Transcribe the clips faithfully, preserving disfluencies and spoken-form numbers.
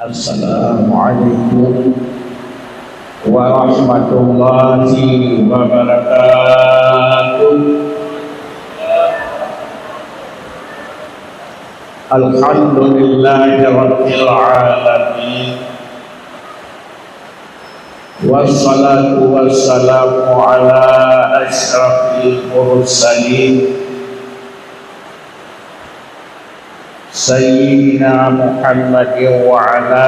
Assalamualaikum warahmatullahi wabarakatuh. Alhamdulillahirabbil alamin. Wassalatu wassalamu ala asyrafil mursalin, Sayyidina Muhammadin wa ala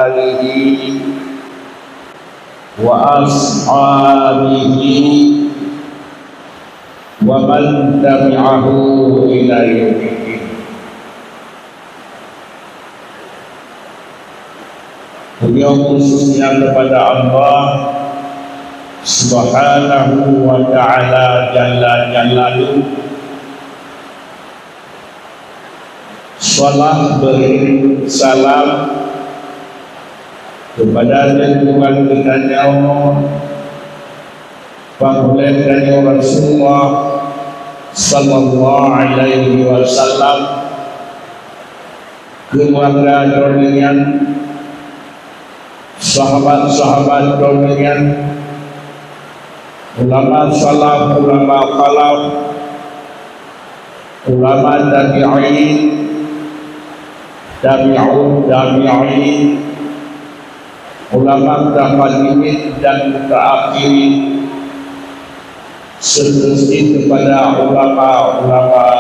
alihi wa ashabihi wa man tabi'ahu ila yaumiddin. Puji khususnya kepada Allah Subhanahu wa Ta'ala Jalla Jalaluh. Salam beriring salam kepada junjungan geutanyoe, Pangulèe geutanyoe Rasulullah sallallahu alaihi wasallam, keuluwarga droeneuh nyan, sahabat-sahabat droeneuh nyan, ulama salaf, ulama khalaf, ulama tabi'in, tabi'ut tabi'in, ulama mutaqaddimin dan mutaakhirin, seterusnya kepada ulama-ulama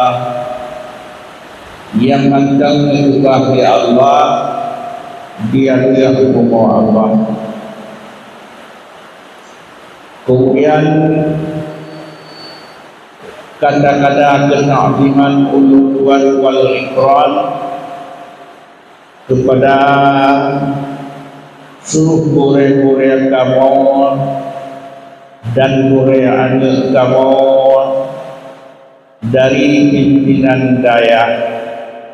nyang mantong neukeubah lé Allah di ateueh bumoe Allah. Kemudian, kata-kata keuta'ziman ulôn tuan wal ikram kepada seluruh gurèe-gurèe kamoe dan gurèe aneuk kamoe dari pimpinan dayah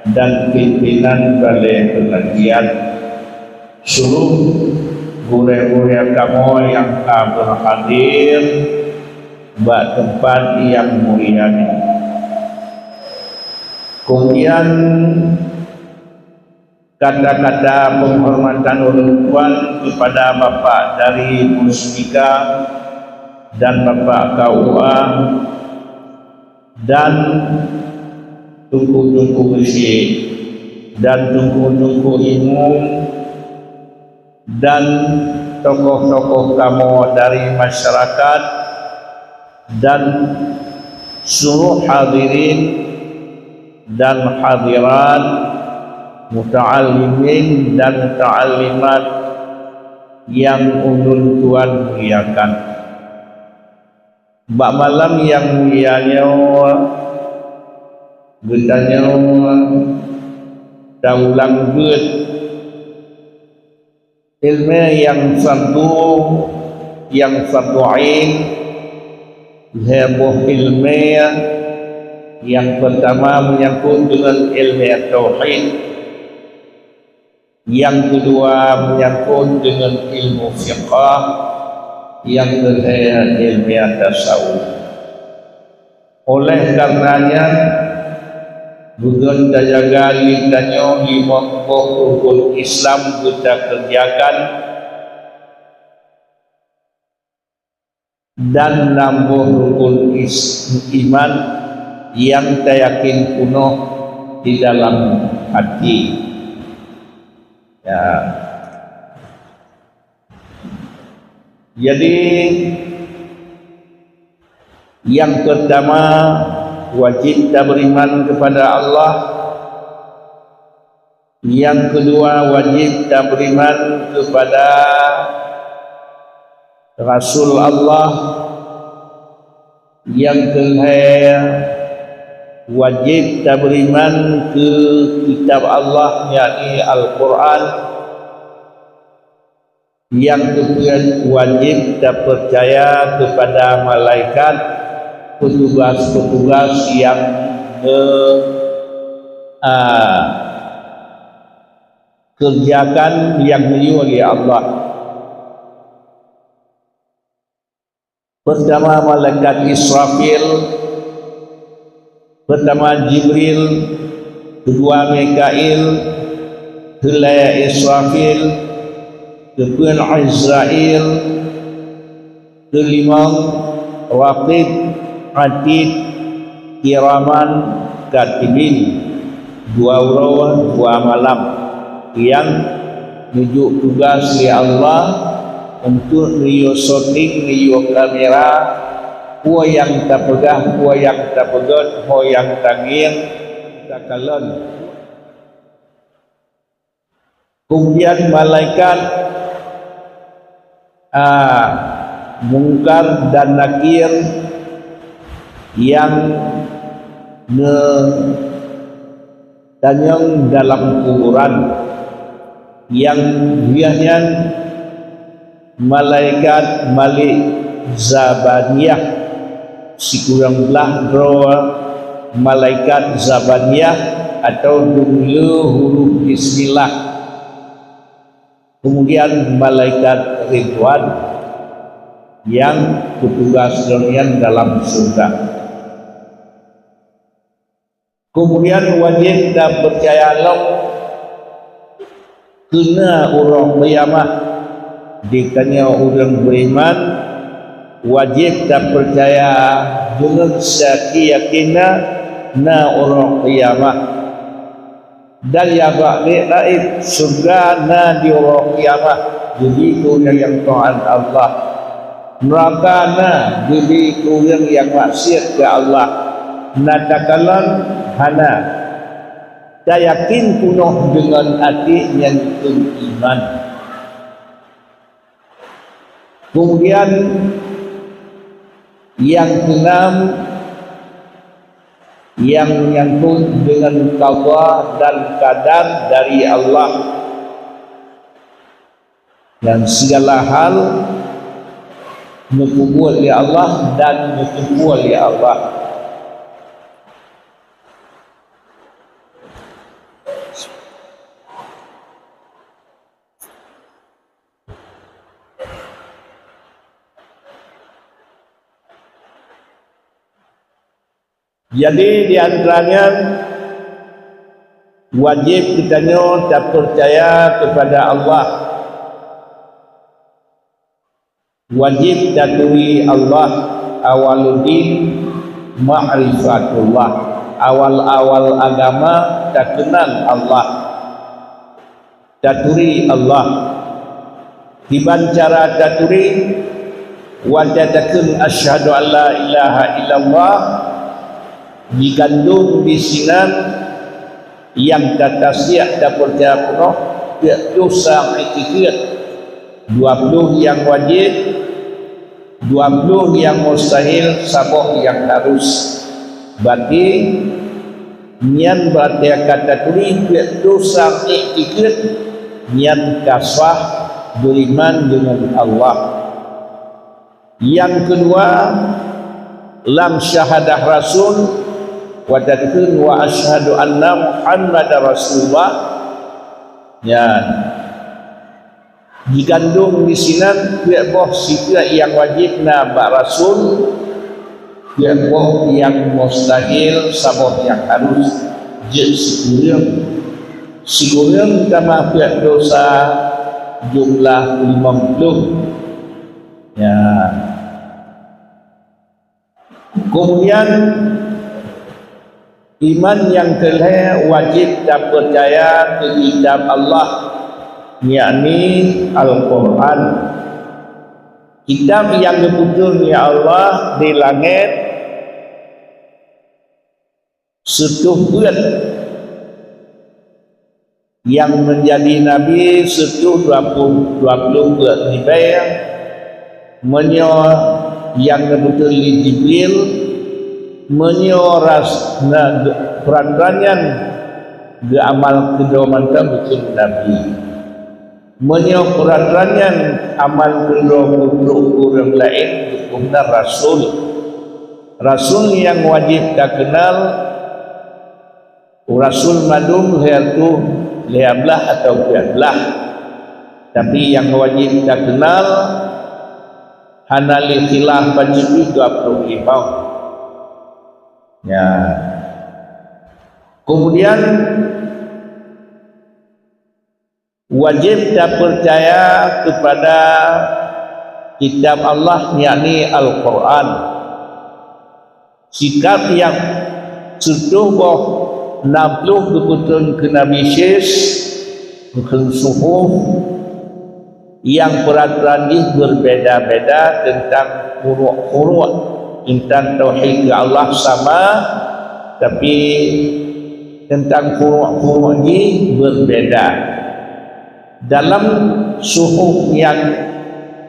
dan pimpinan balè pengajian, seluruh gurèe-gurèe kamoe nyang ka berhadir bak teumpat nyang mulia nyoe. Kemudian, kata-kata penghormatan ulôn tuan kepada Bapak dari Puspika dan Bapak K U A dan teungku-teungku geuchik dan teungku-teungku imum dan tokoh-tokoh kamoe dari masyarakat dan seluruh hadirin dan hadirat, muta'allimin dan muta'allimat nyang ulôn tuan muliakan. Bak malam nyang mulia nyoe, geutanyoe taulang beuet ileumèe nyang satu, nyang satu ain, lhèe boh ileumèe. Nyang peurtama meunyangkot deungon ileumèe tauhid, nyang keudua meunyangkot deungon ilmu fiqah, nyang keulhèe ileumèe tasawuf. Oleh karena nyan, beugöt tajaga lé tanyoe limong boh rukon Islam beutakeureujakan, dan nam boh rukon is-, iman nyang tayakin peunoh di dalam hati. Ya. Jadi, nyang peurtama, wajéb taberiman keupada Allah. Nyang keudua, wajéb taberiman keupada Rasul Allah. Nyang keulhèe, wajéb taberiman keu kitab Allah, yakni Al-Qur'an. Nyang keupeuet, wajéb tapeucaya keupada malaikat, peutugas-peutugas nyang me-, a, keureujakan nyang geuyue lé Allah. Peurtama malaikat Israfil, peurtama Jibril, keudua Mikail, Keulhèe Israfil, keupeuet Azrail, keulimong Raqib, Atid, Kiraman, Katibin, dua uroe dua malam nyang neujok tugas lé Allah untuk neuyue syuting, neuyue kamera, peue nyang tapeugah, peue nyang tapeugèt, ho nyang tangieng, takalon. Kemudian malaikat, ah, Mungkar dan Nakir nyang neutanyong dalam kuburan, nyang jih nyan malaikat Malik Zabaniyah, sikureueng blah droe malaikat Zabaniyah atau dum le huruf bismillah. Kemudian malaikat Ridwan nyang peutugas droe nyan dalam syeuruga. Keumudian wajéb tapeucaya lom keu na uroe kiamat. Di tanyoe ureuëng beuiman wajéb tapeucaya deungon saki yakin na, na uroe kiamat. Dan nyang bak rayeuk syeuruga na di uroe kiamat, jadi keu ureuëng nyang taát Allah. Neuraka na geubri keu ureuëng nyang maksiat keu Allah. Na takalon? Hana. Tayakin peunoh deungon até nyang keu iman. Keumudian nyang keunam, nyang menyangkut deungon qada dan qadar dari Allah. Dan sigala hal neupeubuet lé Allah dan neuteupeue lé Allah. Jadi, di antara nyan, wajéb geutanyoe tapeucaya keupada Allah. Wajéb taturi Allah, awwaluddin ma'rifatullah. Awal-awal agama takeunal Allah. Taturi Allah. Kiban cara taturi? Watée takheun asyhadu an la ilaha illallah, jikandong disinan nyang tatasdiek tapeucaya peunoh, peuet dosa iktikeuet, dua ploh nyang wajéb, dua ploh nyang mustahil, saboh nyang harus. Berarti nyan berarti ka taturi peuet dosa iktikeuet, nyan ka sah beriman deungon Allah. Nyang keudua, lam syahadah rasul, watée takheun wa asyhadu anna Muhammadar Rasulullah, nyan jikandong disinan peuet boh sifeuet nyang wajéb na bak rasul, peuet boh nyang mustahil, saboh nyang harus. Jeuet sikureueng, sikureueng tamah peuet dosa jumlah limong ploh. Ya. Keumudian, iman nyang keulhée wajéb tapeucaya keu kitab Allah, yakni Al-Qur'an. Kitab nyang geupeutrön lé Allah di langét seutoh peuet, nyang meunjadi nabi seutoh dua ploh, dua ploh peuet ribée, meunyoe nyang geupeutrön lé Jibril, meunyoe ras-, na, peuratoran nyan geuamal keudroe mantong bukon nabi. Meunyoe peuratoran nyan amal keudroe peutrok ureuëng laén, geupeugah rasul. Rasul nyang wajéb takeunal, rasul mandum lhée reutôh lhée blaih atawa peuet blaih. Tapi nyang wajéb takeunal hana lé khilaf bacut dua ploh limong. Ya. Keumudian, Wajéb tapeucaya keupada kitab Allah, yakni Al-Qur'an. Kitab nyang sireutôh boh nam ploh geupeutrön keu Nabi Syekh, geukheun suhuf, nyang peuratoran jih beubeda-beda teuntang furuk-furuk, teuntang tauhid keu Allah sama, tapi teuntang furuk-furuk jih beubeda. Dalam suhuf nyang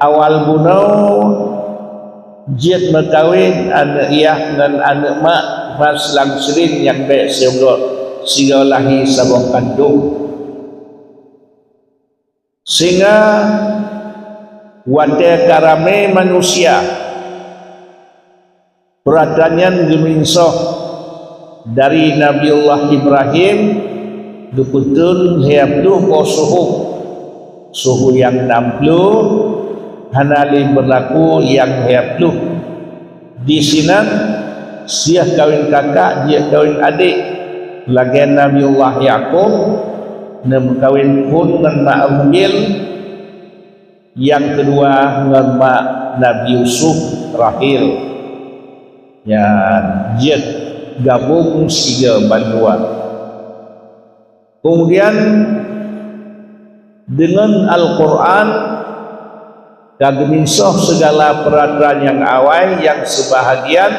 awal bunoe, jeuet meukawen aneuk yah ngon aneuk mak, mas lam seurin nyang bèk sigoe, sigoe lahé saboh kandông. Sehingga watèe ka ramé manusia, peuratoran nyan geuminsoh dari Nabiullah Ibrahim geupeutrön lhèe ploh boh suhuf. Suhuf nyang nam ploh hana lé beulaku nyang lhèe ploh. Disinan, siah kawen kakak, jeuet kawen adék, lagèe Nabiullah Yakub neumeukawen phôn ngon mak Rubil, nyang keudua ngon mak Nabi Yusuf, Rahil. Nyan jeuet gabông sigoe bandua. Keumudian, deungon Al-Qur'an ka geuminsoh sigala peuratoran nyang awai nyang seubahagian.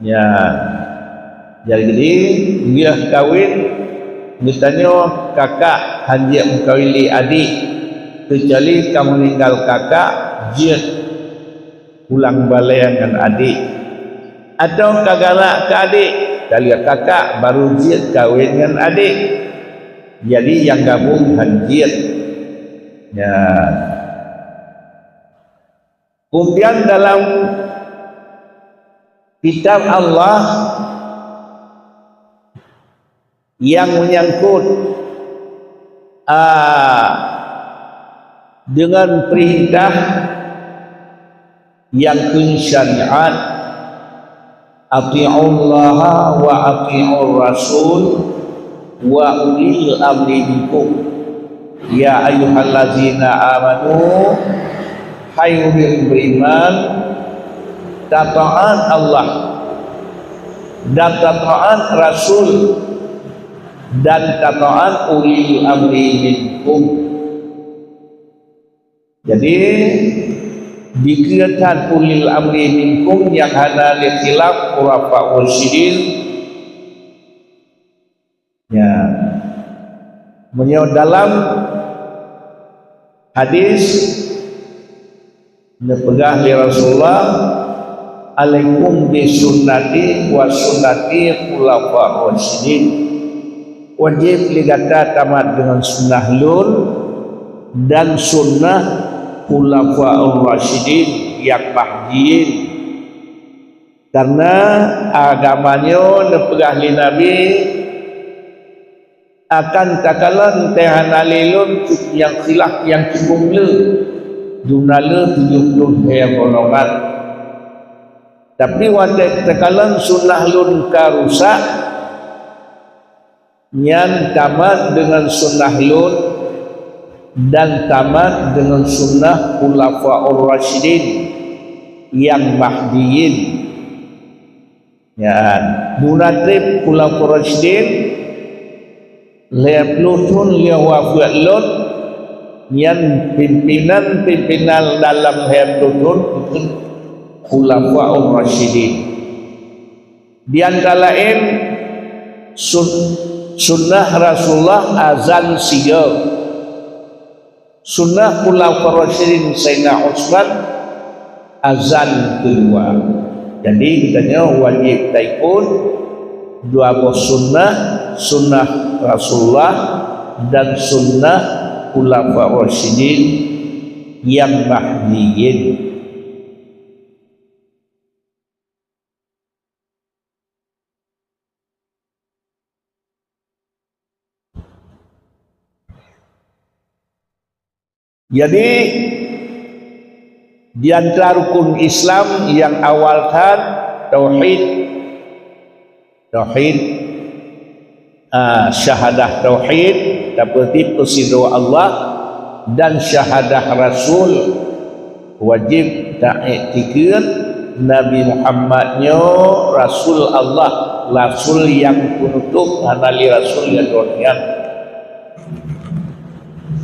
Nyan, jadi, lheueh kawen, geutanyoe kakak hana jeuet meukawen lé adék, keucuali ka meuninggai kakak, jeuet pulang balèe ngon adék. Atawa ka galak keu adék, ka lheueh kakak baru jeuet kawen ngon adék. Jadi, nyang gabông hana jeuet. Nyan. Keumudian dalam kitab Allah nyang meunyangkot, a, deungon peurintah nyang kheun syariat, "Ati'ullaha wa ati'ur rasul wa ulil amri minkum. Ya ayyuhallazina amanu," hai ureuëng beriman, tataat Allah dan tataat Rasul dan tataat ulil amri minkum. Jadi, dikeue that ulil amri minkum nyang hana lé khilaf, khulafa rasyidin. Ya. Meunyoe dalam hadis neupeugah lé Rasulullah, "Alaikum bi sunnati wa sunnati khulafa rasyidin." Wajéb lé gata tamat deungon sunnah lôn dan sunnah khulafa rasyidin nyang mahdiyyin. Karena agama nyoe neupeugah lé Nabi, akan takalon teuh hana lé lôn nyang khilaf nyang cukôp le, dum na le tujoh ploh lhèe golongan. Tapi watèe takalon sunnah lôn ka rusak, nyan tamat deungon sunnah lôn dan tamat deungon sunnah khulafa rasyidin nyang mahdiyyin. Nyan, dum na trép khulafa rasyidin, lhèe ploh thôn lheueh wafeuet lôn, nyan pimpinan-pimpinan dalam lhèe ploh thôn khulafa rasyidin. Di antara laén sun-, sunnah Rasulullah azan sigoe. Sunnah khulafa rasyidin Saidina Utsman azan keudua. Jadi, geutanyoe wajéb taikot dua boh sunnah, sunnah Rasulullah dan sunnah khulafa rasyidin nyang mahdiyyin. Jadi, di antara rukun Islam nyang awal that tauhid. Tauhid. Ah, syahadah tauhid, tapeusidroe Allah, dan syahadah rasul, wajib taiktikeuet Nabi Muhammad nyoe rasul Allah, rasul nyang peunutôp, hana lé rasul nyang droe nyan.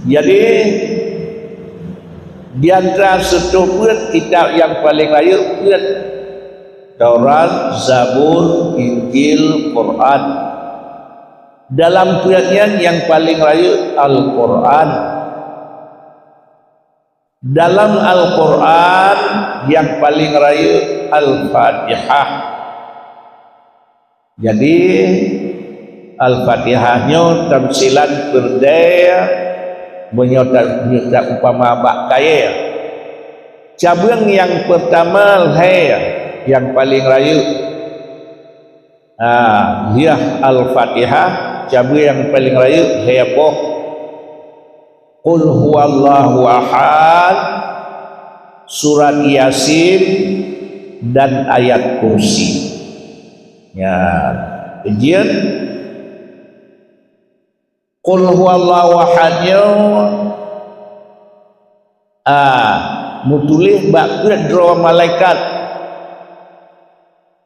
Jadi, di antara seutoh peuet kitab nyang paleng rayeuk peuet, Taurat, Zabur, Injil, Quran. Dalam peuet nyan nyang paleng rayeuk Al-Quran. Dalam Al-Quran nyang paleng rayeuk Al-Fatihah. Jadi, Al-Fatihah nyoe tamsilan keurdée, meunyoe ta-, meunyoe ta-, upama bak kayée. Cabeueng nyang peurtama lhée nyang paleng rayeuk. Ah, lheueh Al-Fatihah, cabeueng nyang paleng rayeuk lhée boh. Qul huwallahu ahad, surat Yasin, dan ayat kursi. Ya, ujian. Qul huwallahu ahad nyoe, ah, meutuléh bak peuet droe malaikat.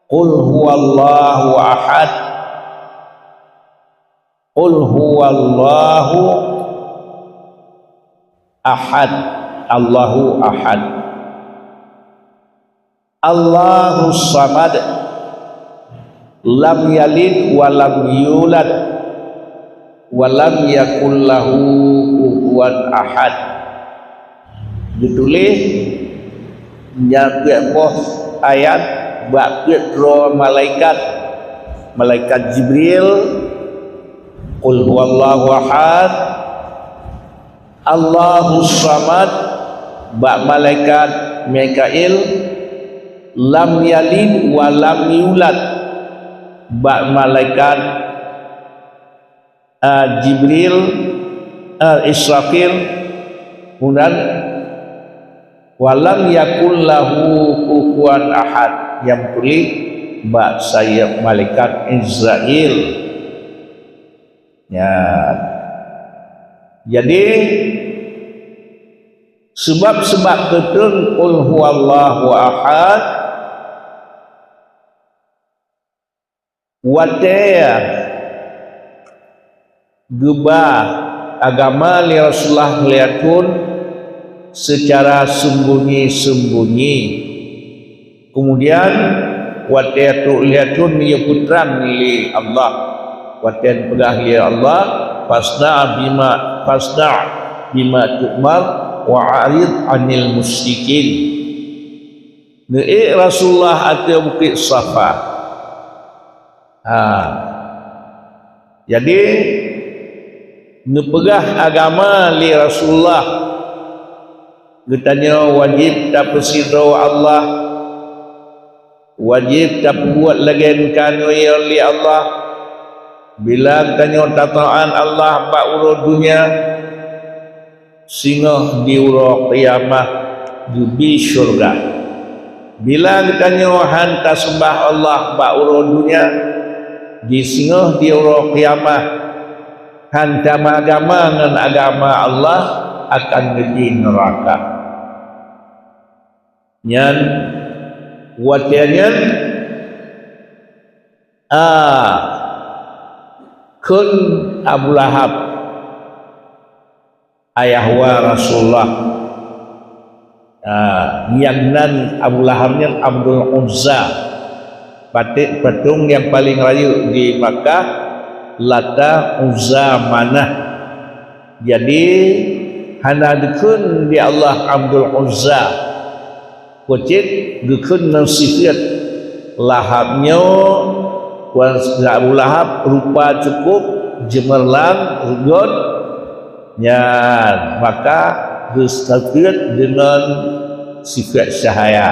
Qul huwallahu ahad. Qul huwallahu ahad. Allahu ahad. Allahus samad. Lam yalid wa lam yulad. Wa lam yakul lahu kufuwan ahad. Geutuléh nyan peuet boh ayat bak peuet droe malaikat. Malaikat Jibril, Qul huwallahu ahad, Allahus samad, bak malaikat Mikail, lam yalid wa lam yulad, bak malaikat ah, Jibril, ah, Israfil, kemudian, "Wa lam yakul lahu kufuwan ahad," nyang tuléh bak sayeup malaikat Israel. Ya. Jadi, sebab-sebab keuteun Qul huwallahu ahad, watée geuba agama lé Rasulullah lhée thon seucara seumbunyi-seumbunyi. Keumudian, watée trok lhée thon geupeutrang lé Allah, watée geupeugah lé Allah, "Fasda' bima, fasda' bima tu'mar wa a'rid 'anil musyrikin." Neuék Rasulullah ateueh Bukét Safa. Ha. Jadi, neupeugah agama lé Rasulullah, geutanyoe wajéb tapeusidroe Allah, wajéb tapeubuet lagée neukalon lé Allah. Bila geutanyoe tataát Allah bak uroe dônya, singoh di uroe kiamat geubri syeuruga. Bila geutanyoe han taseumah Allah bak uroe dônya, di singoh di uroe kiamat han tameugama ngon agama Allah, akan geubri neuraka. Nyan, watée nyan, a, kheun Abu Lahab, ayah wa Rasulullah. Ah, nyang nan Abu Lahab nyan Abdul Uzza. Paték patong nyang paleng rayeuk di Makkah, Lata, Uzza, Manah. Jadi, hana geukheun di Allah Abdul Uzza. Peue cit geukheun ngon sifeuet Lahab nyoe, wan Abu Lahab rupa cukup jeumeurlang, rugot, nyan maka geusifeuet deungon sifeuet cahya.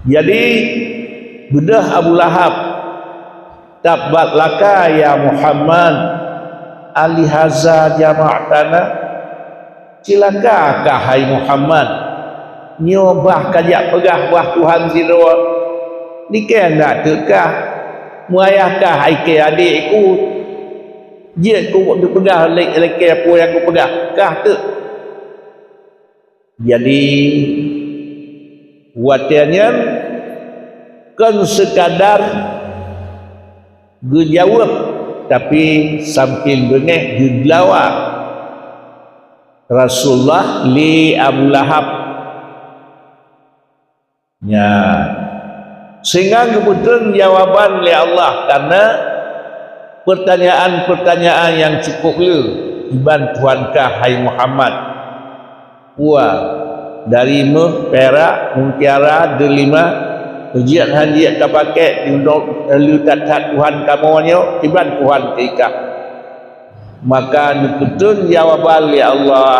Jadi, beudôh Abu Lahab, "Tabbat laka ya Muhammad, alihaza jama'tana?" Cilaka kah hai Muhammad, nyoe bah kajak peugah bak Tuhan sidroe, "Nike na teuk kah Meuyah kah ikée adék ku, jeuet ku peugah lé-, lakée peue nyang kupeugah, kah teuk. Jadi, watée nyan kon sekadar geujaweueb, tapi sambil beungéh geuglawa Rasulullah lé Abu Lahab. Nyan. Sehingga geupeutrön jawaban lé Allah karena pertanyaan-pertanyaan nyang cukup le, "Kiban Tuhan kah, hai Muhammad? Peue dari méuh, pirak, mutiara, deulima, jeuet han jeuet tapakée, le that-that Tuhan kamoe nyoe, kiban Tuhan teuh kah?" Maka geupeutrön jawaban lé Allah,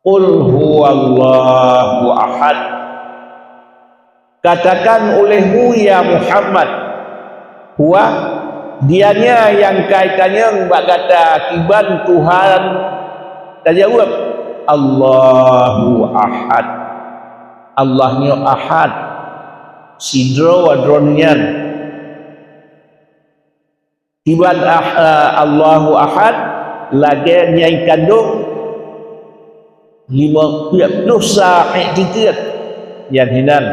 "Qul huwallahu ahad." Katakan olehmu, ya Muhammad, huwa, dianya nyang ka itanyong bak gata, kiban Tuhan, tajaweueb, "Allahu ahad." Allah nyoe ahad, sidroe Droeneuh nyan. Kiban ah-, eh, Allahu Ahad, lagée nyang kandong lima ploh sa iktikeuet. Nyan hinan,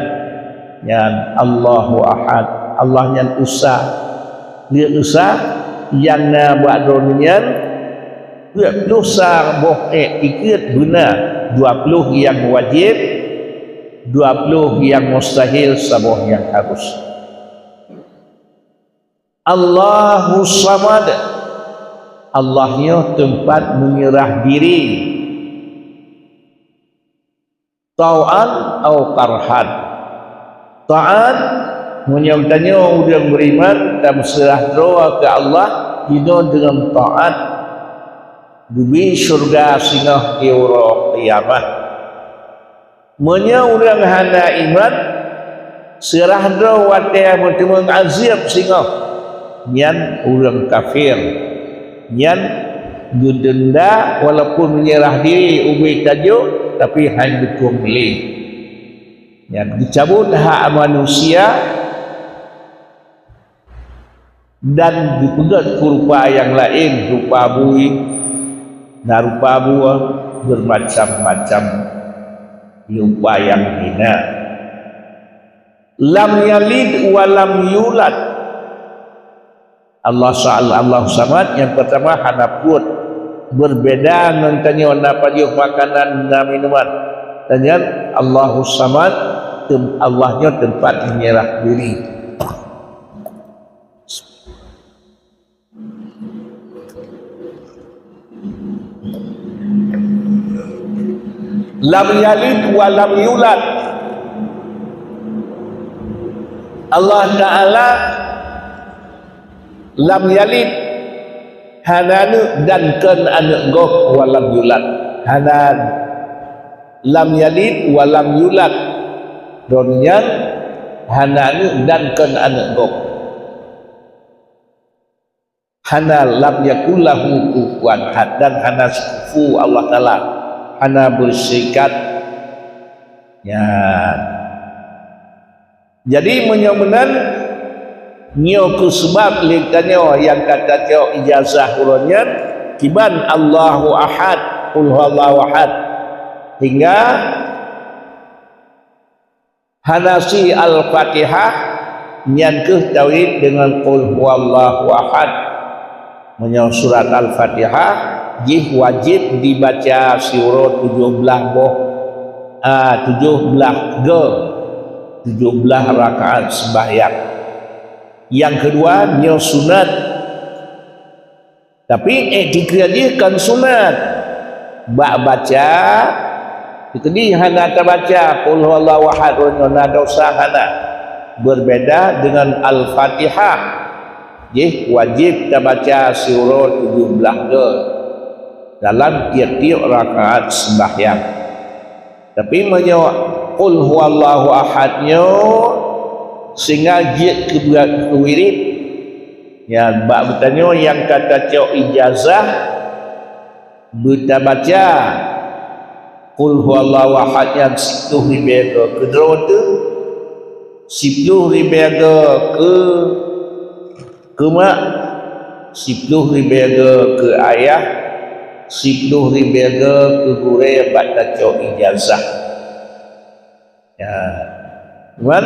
nyan Allahu Ahad, Allah nyan Esa. Lheueh Esa, nyang na bak droeneuh nyan peuet ploh sa boh iktikeuet beuna, dua ploh nyang wajéb, dua ploh nyang mustahil, saboh nyang harus. Allahu Samad. Allah nyoe teumpat meunyeurah diri. Tau'an au karhan. Taat, meunyoe tanyoe ureuëng beriman dan meuseurah droe keu Allah, jinoe deungon taat, geubri syeuruga singoh di uroe kiamat. Meunyoe ureuëng hana iman, seurah droe watée meuteumeung azeueb singoh, nyan ureuëng kafé. Nyan geudeunda walaupun meunyeurah diri ubé tajok, tapi hana geukong lé. Nyan geucabot hak manusia, dan geupeugét keu rupa nyang laén, rupa bui, na rupa buah, beumacam-macam rupa nyang hina. Lam yalid wa lam yulad. Allah sa-, Allahu Samad, nyang peurtama hana peuet, beubeda ngon tanyoe na pajoh makanan, na minuman. Dan nyan Allahu Samad, tem-, Allah nyoe teumpat meunyeurah diri. Lam yalid wa lam yulad. Allah Ta'ala lam yalid, hana aneuk dan kon aneuk gob, wa lam yulad. Hana, lam yalid wa lam yulad. Droeneuh nyan hana aneuk dan kon aneuk gob. Hana, lam yakul lahu kufuwan ahad, dan hana sikufu Allah Ta'ala, hana beuserikat. Nyan. Jadi, meunyoe meunan, nyoe keuh seubab lé tanyoe nyang ka tacok ijazah uroe nyan, kiban Allahu Ahad, Qul Huwallahu Ahad. Hingga hana sie Al-Fatihah, nyan keuh tawét deungon Qul Huwallahu Ahad. Meunyoe surat Al-Fatihah, jih wajéb jibaca siuroe tujoh blaih boh, a, tujoh blaih goe, tujoh blaih rakaat seumbahyang. Nyang keudua, nyoe sunat. Tapi iktikeuet jih kon sunat. Bak baca, teukeudi hana tabaca Qul Huwallahu Ahad, uroe nyoe na dosa, hana. Beubeda deungon Al-Fatihah. Jih wajéb tabaca siuroe tujoh blaih goe dalam tieb-tieb rakaat seumbahyang. Tapi meunyoe Qul Huwallahu Ahad nyoe singoh jeuet keu buet keu wirid, nyan bak geutanyoe nyang ka tacok ijazah, beutabaca Qul Huwallahu Ahad nyan sitoh ribée goe keudroe teuh, Siploh ribée goe keu, keu mak, siploh ribée goe keu ayah, siploh ribée goe keu gurée bak tacok ijazah. Ya. Cuman,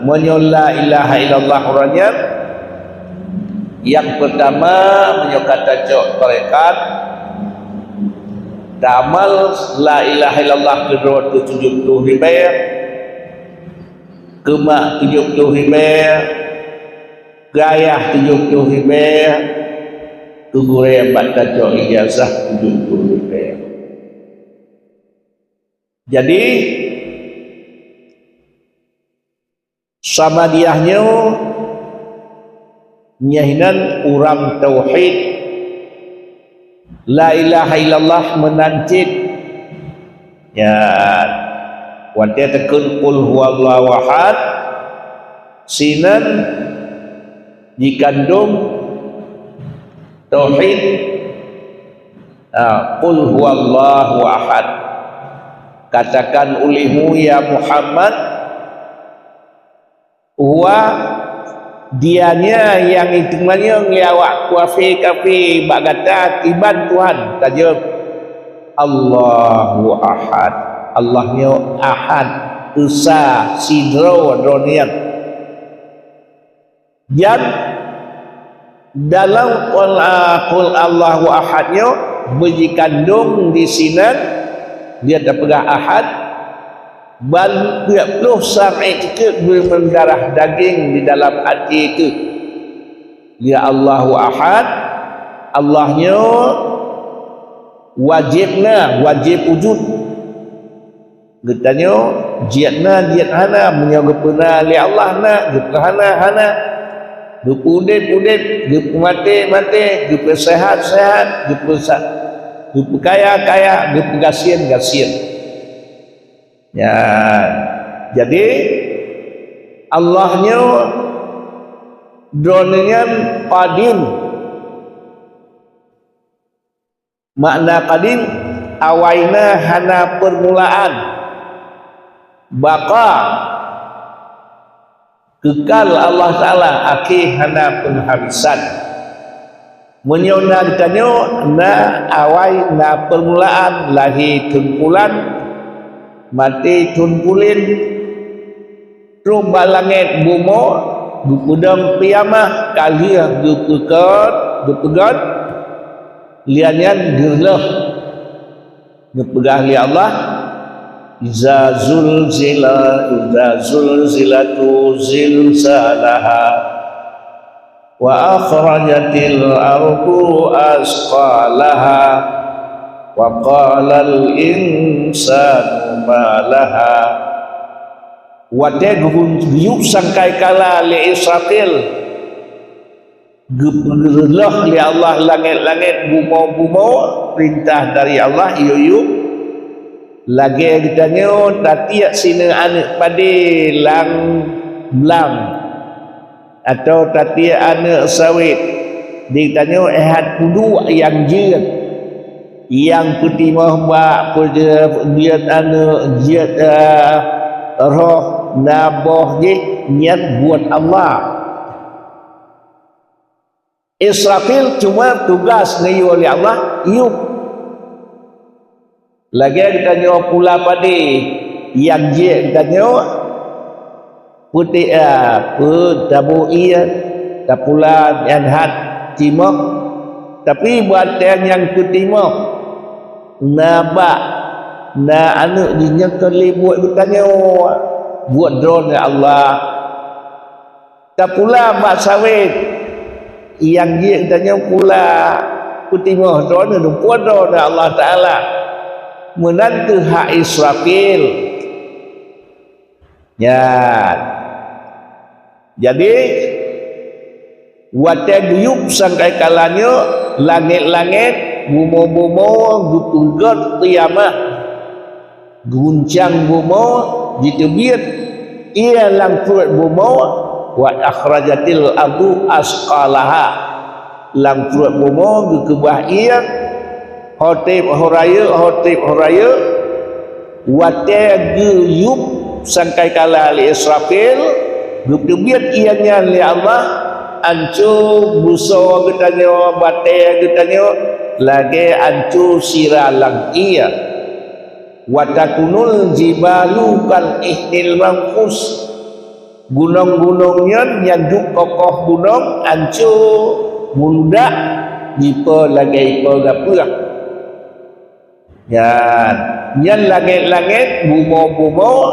meunyoe la ilaha illallah uroe nyan, nyang peurtama, meunyoe ka tacok tarekat, tamal la ilaha illallah keudroe tujoh ploh ribée, keu mak tujoh ploh ribée, keu ayah tujoh ploh ribée, keu gurée bak tacok ijazah tujoh ploh ribée. Jadi, Samadiyah nyoe, nyan ureuëng tauhid, la ilaha illallah meunan cit. Ya, watée takheun qul huwallahu ahad, sinan jikandong tauhid, ah, qul huwallahu ahad. Katakan olehmu, ya Muhammad, bahwa Dia nyan nyang jiteumanyong lé awak kafé-kafé bak gata kiban Tuhan. Tajaweueb, Allahu Ahad. Allah nyoe Ahad, Esa, sidroe Droeneuh nyan. Dan dalam qul, qul Allahu Ahad nyoe beujikandong disinan, dia tapeugah Ahad, ban peuet ploh sang ék ceukeut beumeudarah daging di dalam até teuh. Ya Allahu Ahad, Allah nyoe wajéb na, wajéb wujud. Geutanyoe jeuet na, jeuet hana, meunyoe geupeuna lé Allah na, geupeuna hana, hana. Geupeuudeb, udeb, geupeumaté, maté, geupeusehat, sehat, geupeusa-, geupeukaya, kaya, geupeugasien, gasien. Ya, jadi Allah nyoe Droeneuh nyan qadim. Makna qadim, awai na hana peurmulaan. Baqa, keukal Allah Taala, akhé hana peunghabisan. Meunyoe na geutanyoe, na awai na peurmulaan, lahé thon bulan, maté thon buleuen, trok bak langét bumoe, geupeudong kiamah, ka lheueh geupeugét, geupeugét, lheueh nyan geureuloh. Geupeugah lé Allah, "Iza zulzila, iza zulzilatu zilzalaha, wa akhrajatil ardu asqalaha, wa qalal insanu ma laha." Watée geuyueb sangkai kala lé Israfil, geupeureuloh lé Allah langét-langét, bumoe-bumoe, peurintah dari Allah, yub-yub. Lagée geutanyoe tatiek sineuk aneuëk padé lam blang, atawa tatiek aneuëk sawét, di geutanyoe éhat peuduek nyang jeuet, nyang peutimoh bak peujeuet aneuëk, jeuet, eh, roh, na boh jih, nyan buet Allah. Israfil cuma tugas geuyue lé Allah yub. Lagée geutanyoe pula padé nyang jeuet geutanyoe peuti-, a, peu-, tabu ié, tapula nyan that timoh. Tapi watée nyang peutimoh na bak, na aneuëk jih nyan kon lé buet geutanyoe, buet Droeneuh Allah. Tapula bak sawét, nyang jeuet geutanyoe pula peutimoh Droeneuh, dumpeue Droeneuh Allah Taala. Meunan kheueh hak Israfil. Nyan. Jadi, watée geuyub sangkai kala nyoe, langét-langét, bumoe-bumoe geupeugét kiamah. Guncang bumoe jiteubiet ié lam pruet bumoe, wa akhrajatil ardu asqalaha. Lam pruet bumoe geukeubah ié, ho treb ho rayeuk, ho treb ho rayeuk, watée geuyub sangkai kala lé Israfil, Geuteubiet ié nyan lé Allah, anco beusoe geutanyoe, batée geutanyoe, lagée anco sira lam ié. Wa takunul jibalu kal ihnil manfus. Gunong-gunong nyan nyang duek kokoh gunong anco muludak jipo lagée ipo gapeueh. Nyan, nyan langét-langét, bumoe-bumoe,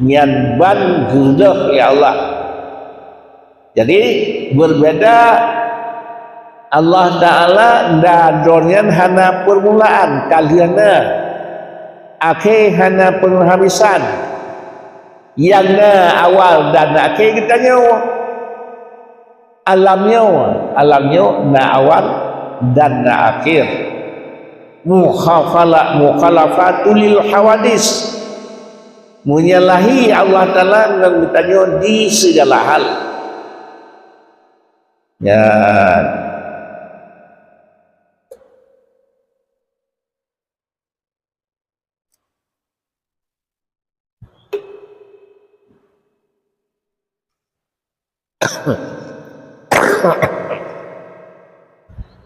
nyan ban geudoh lé Allah. Jadi, berbeda Allah Ta'ala dan droe nyan hana permulaan, ka lheueh na. Akhé hana penghabisan. Nyang na awal dan akhé geutanyoe. Alam nyoe, alam nyoe na awal dan na akhé. Mukhafala-, mukhalafatul lil hawadis. Menyalahi Allah Ta'ala ngon geutanyoe di segala hal. Nyan.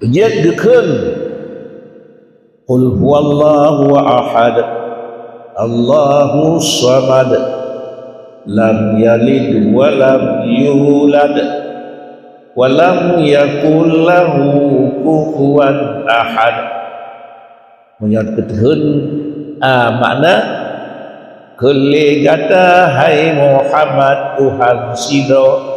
Jeuet geukheun, "Qul huwallahu ahad, Allahu samad, lam yalid wa lam yulad, wa lam yakul lahu kufuwan ahad." Meunyoe teuteun, a, makna, "Kheun lé gata, hai Muhammad, Tuhan sidroe,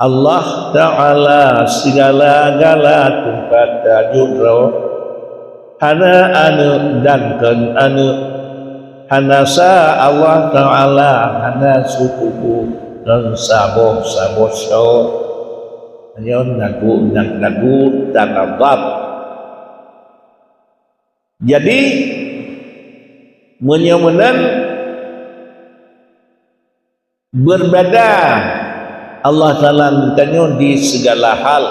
Allah Ta'ala sigala-gala teumpat tajak droe, hana aneuëk dan kon aneuëk, hana sa Allah Ta'ala, hana sukupu ngon saboh-saboh soe." Nyoe lagu, lagu tanabab. Jadi, meunyoe meunan, berbeda Allah Ta'ala geutanyoe di segala hal.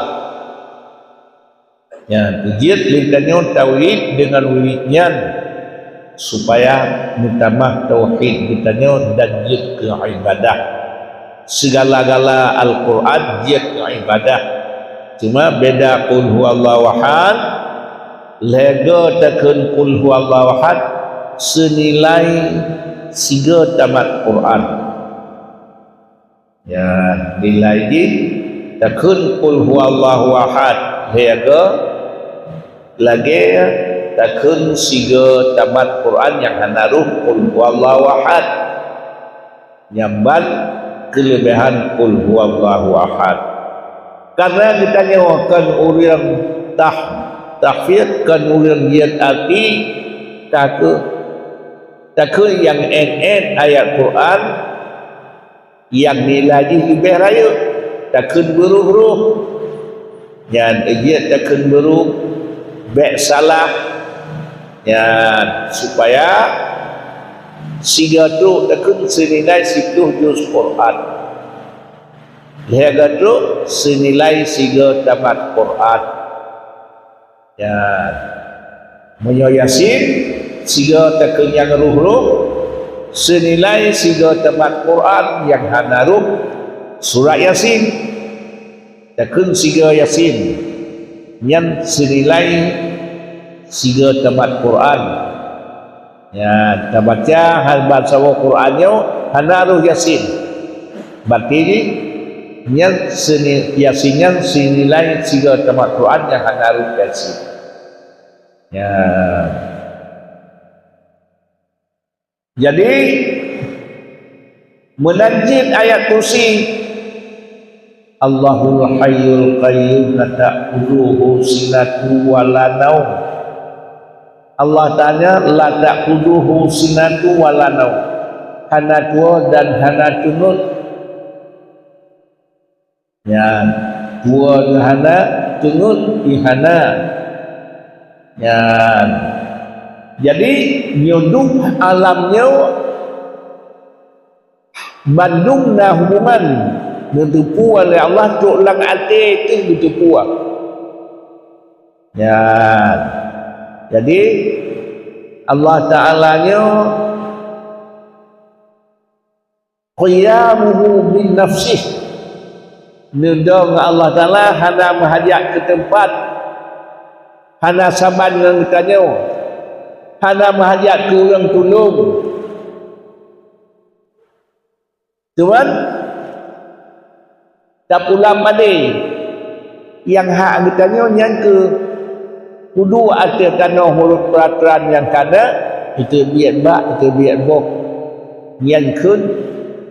Nyan, jeuet lé geutanyoe tauhid deungon wirid nyan, supaya meutamah tauhid geutanyoe dan jeuet keu ibadah. Segala-gala Al-Quran jeuet keu ibadah. Cuma beda qul huwallahu ahad, lhée goe takheun qul huwallahu ahad, seunilai sigoe tamat Quran. Ya, nilai jih, takheun qul huwallahu ahad, lhée goe, lagée takheun sigoe tamat Quran nyang hana roh qul huwallahu ahad. Nyan ban keuleubehan qul huwallahu ahad. Karena geutanyoe kon ureuëng tah-, tahfidz, kon ureuëng jeuet arti, takheun, takheun nyang ék-ék ayat Quran, nyang nilai jih leubeh rayeuk, takheun beuroh-roh. Nyan jeuet takheun beuroh, bék salah. Nyan, supaya sigoe trok takheun seunilai siplôh juz Quran. Lhée goe trok seunilai sigoe tamat Quran. Nyan, meunyoe Yasin, sigoe takheun nyang roh-roh, seunilai sigoe tamat Quran nyang hana roh, surat Yasin. Takheun sigoe Yasin, nyan seunilai sigoe tamat Quran. Nyan, tabaca haba saboh Quran nyoe hana roh Yasin. Berarti nyan seuni-, Yasin nyan seunilai sigoe tamat Quran nyang hana roh Yasin. Nyan. Jadi, meunan cit ayat kursi, "Allahul Hayyul Qayyum, la ta'khudzuhu sinatun wa la naum." Allah Ta'ala, "La ta'khudzuhu sinatun wa la naum." Hana tuwoe dan hana teungeut. Nyan, tuwoe hana, teungeut pih hana. Nyan. Jadi, nyoe dum alam nyoe bandum na hubungan, neuteupeue lé Allah trok lam até teuh geuteupeue. Nyan. Jadi, Allah Ta'ala nyoe Qiyamuhu bin nafsih. Neudong Allah Taala hana meuhajat keu teumpat, hana saban ngon geutanyoe, hana meuhajat keu ureuëng tulông. Cuman tapulang padé nyang hak geutanyoe nyan keuh kudu ateueh tanoh meunurot peuratoran nyang kana, iteubiet bak, iteubiet boh. Nyan kheun,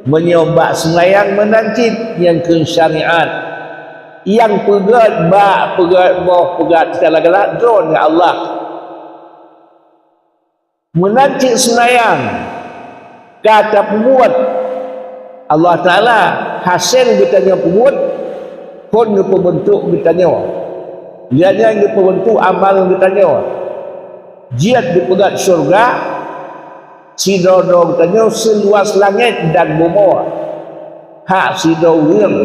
meunyoe bak seumayang meunan cit, nyan kheun syariat. Nyang peugét bak, peugét boh, peugét segala-gala, droeneuh Allah. Meunan cit seumayang ka tapeubuet, Allah Taala hasé geutanyoe peubuet, phon geupeubeuntuk geutanyoe. Lheueh nyan geupeubeuntuk amal geutanyoe. Jeuet geupeugét syeuruga, sidroe-droe geutanyoe seuluwas langét dan bumoe. Hak sidroe ureuëng.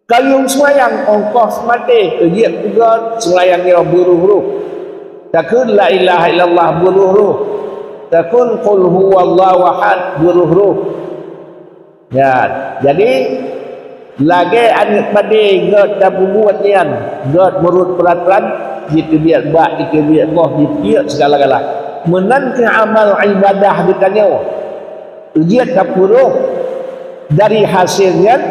Kayong seumayang ongkoh seumaté, keu jeuet peugét seumayang nyoe beuroh-roh. Takheun la ilaha illallah beuroh-roh. Takheun qul huwallahu ahad beuroh-roh. Ya, jadi lagée aneuëk padé gét tapeubuet nyan, gét meunurot peuratoran, jiteubiet bak, jiteubiet boh, jiteubiet segala-gala. Meunan keuh amal ibadah geutanyoe. Jeuet tapeuroh dari hasé nyan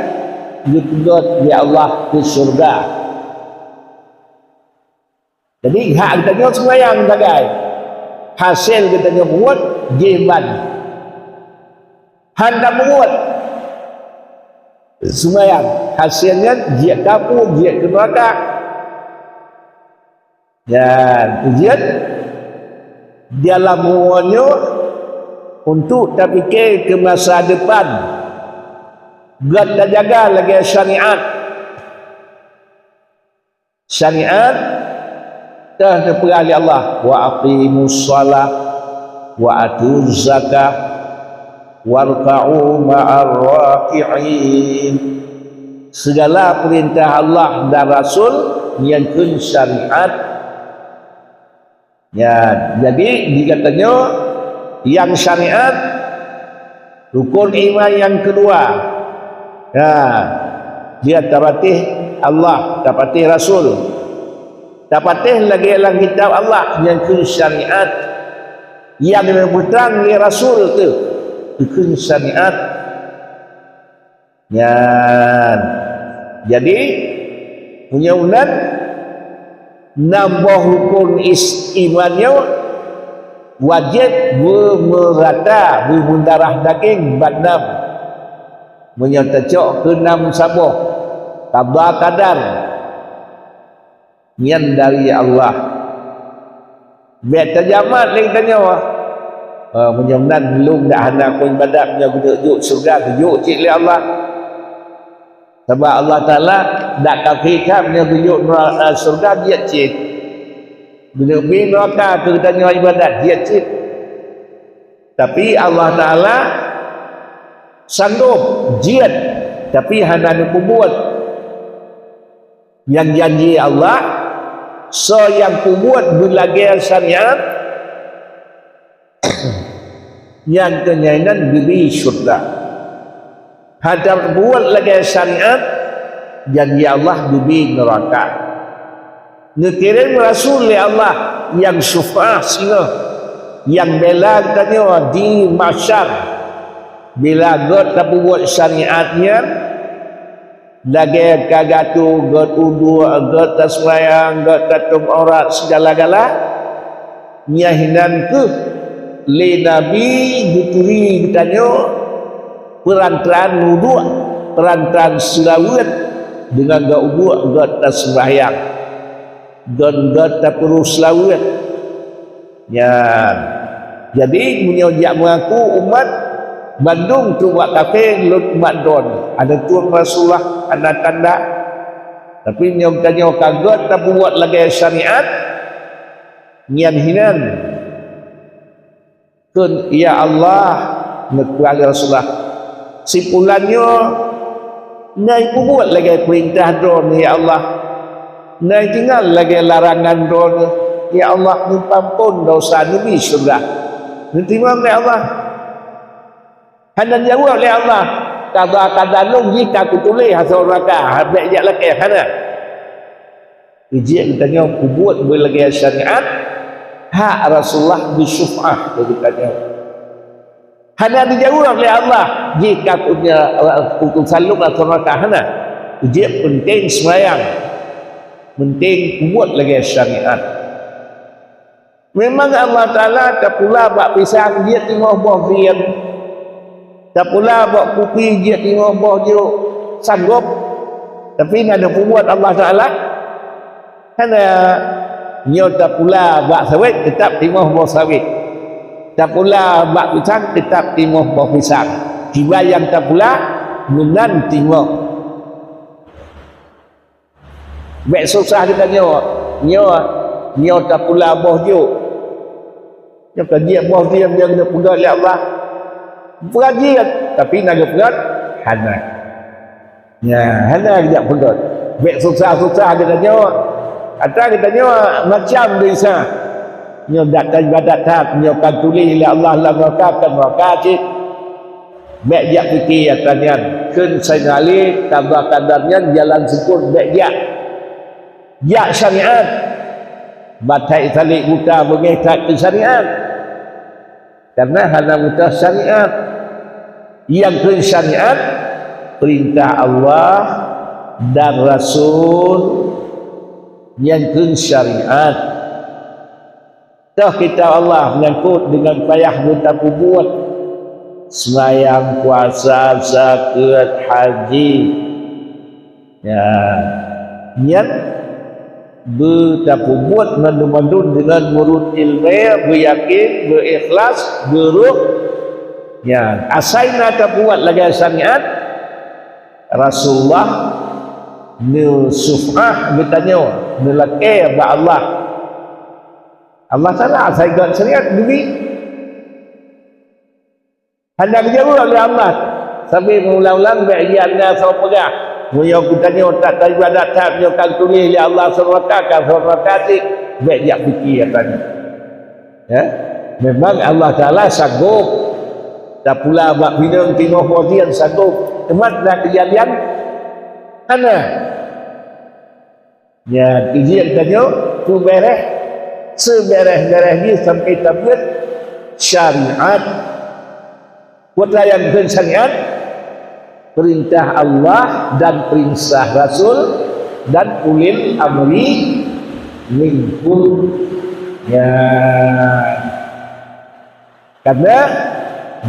geupeugét lé Allah keu syeuruga. Jadi hak geutanyoe seumayang sagai, hasé geutanyoe buet jih ban. Han tapeubuet seumayang, hasé nyan jeuet keu apui, jeuet keu neuraka. Nyan, ujian di alam rumoh nyoe untuk tapike keu masa depan. Gét tajaga lagée syariat. Syariat teuh neupeugah lé Allah, "Wa aqimus shalah wa atuz zakah warka'u ma'ar raki'in." Segala peurintah Allah dan Rasul nyang kheun syariat. Ya, jadi di geutanyoe nyang syariat, rukon iman nyang keudua. Ya, dia tapatéh Allah, tapatéh Rasul. Tapatéh lagée lam kitab Allah nyang kheun syariat. Nyang neupeutrang lé Rasul teuh kheun syariat. Nyan. Jadi, meunyoe meunan, nam boh rukon is-, iman nyoe wajéb beumeurata, beumeudarah dagéng ban nam. Meunyoe tacok keu nam saboh, qada qadar. Nyan dari Allah. Bék tajamat lé geutanyoe. Ha, meunyoe meunan lôn dak hana kon ibadat, meunyoe geujok syeuruga, geujok cit lé Allah. Sabab Allah Taala dak kafé that meunyoe geujok nera-, syeuruga jeuet cit. Geujok bri neuraka keu geutanyoe ibadat jeuet cit. Tapi Allah Taala sanggob jeuet, tapi hana neupeubuet. Nyang janji Allah, soe nyang peubuet beulagée syariat, nyan keuh nyan inan geubri syeuruga. Hana peubuet lagée syariat, janji Allah geubri neuraka. Neukirém rasul lé Allah nyang syufaah singoh, nyang bela geutanyoe di mahsyar. Bila gét tapeubuet syariat nyan, lagée ka gatu, gét uduk, gét taseumayang, gét tatom aurat, sigala-gala, nyan hinan keuh lé Nabi geuturi geutanyoe peurantran uduk, peurantran seulaweuet deungon gét uduk, gét taseumayang, gét, gét tapeureuh seulaweuet. Nyan. Jadi, meunyoe jak meungaku umat, bandum tu umat kafé, lôn umat droen. Hana tueng Rasulullah, hana tanda. Tapi meunyoe geutanyoe ka gét tapeubuet lagée syariat, nyan hinan. Kheun, "Ya Allah," neupeugah lé Rasulullah, "si pulan nyoe na jipeubuet lagée peurintah Droeneuh, ya Allah. Na jitinggai lagée larangan Droeneuh, ya Allah, neupeuampon desya, neubri syeuruga." Neuteurimong lé Allah. Hana jaweueb lé Allah, "Qada qadar lôn jih ka kutuléh asoe neuraka, bèk jak lakèe." Hana. Jih geutanyoe peubuet beulagèe syariat, hak Rasulullah geusyufa'ah keu geutanyoe. Hana jijaweueb lé Allah, jih ka ku-, utusan lôn asoe neuraka, hana. Jih peunteng seumayang, peunteng peubuet lagèe syariat. Memang Allah Taala tapula bak pisang jeuet teungoh boh sien, tapula bak kupi jeuet teungoh boh jok, sanggop. Tapi na neupeubuet Allah Taala? Hana. Nyoe tapula bak sawét, teutap teungoh boh sawét. Tapula bak pisang, teutap teungoh boh pisang. Kiban nyang tapula, meunan teungoh. Bèk susah geutanyoe. Nyoe, nyoe tapula boh jok. Nyoe ka jeuet boh sien nyang geupeugah lé Allah. Peugah jeuet, tapi na geupeugah hana. Nyan, hana geujak peugah. Bèk susah-susah geutanyoe. Ata geutanyoe macam desya. Nyoe dak ibadat that, nyoe ka tuléh lé Allah lam neuraka, ka neuraka cit. Bèk jak pike ata nyan. Kheun Saidina Ali, qada qadar nyan jalan seupôt, bèk jak. Jak syariat. Batai salek buta beungéh that keu syariat. Karena hana buta syariat. Nyang kheun syariat, peurintah Allah dan Rasul, nyang kheun syariat. Toh kitab Allah menyangkut dengan payah beutapeubuet, seumayang, puasa, zakeuet, haji. Nyan, nyan beutapeubuet mandum-mandum deungon meureuet ileumèe, beuyakin, beuikhlas, beurôh. Nyan, asai na tapeubuet lagèe syariat, Rasulullah neusyufa'ah geutanyoe, neulakèe bak Allah. Allah Taala asai göt syariat geubri. Hana geujaweueb lé Allah. Sabe meuulang-ulang bèk jih hana soe peugah. Meunyoe geutanyoe that taibadat that, nyoe ka geutuléh lé Allah asoe neuraka, ka asoe neuraka cit, bèk jak pike ata nyan. Ya. Memang Allah Taala sanggob tapula bak pineung teungoh boh sien, sanggob. Teuma na keujadian? Hana. Nyan, izin tanyoe peubèrèh, seubèrèh-bèrèh jih sampai tabeuet syariat. Peue nyang kheun syariat? Peurintah Allah dan peurintah Rasul dan ulil amri minkum. Nyan. Karena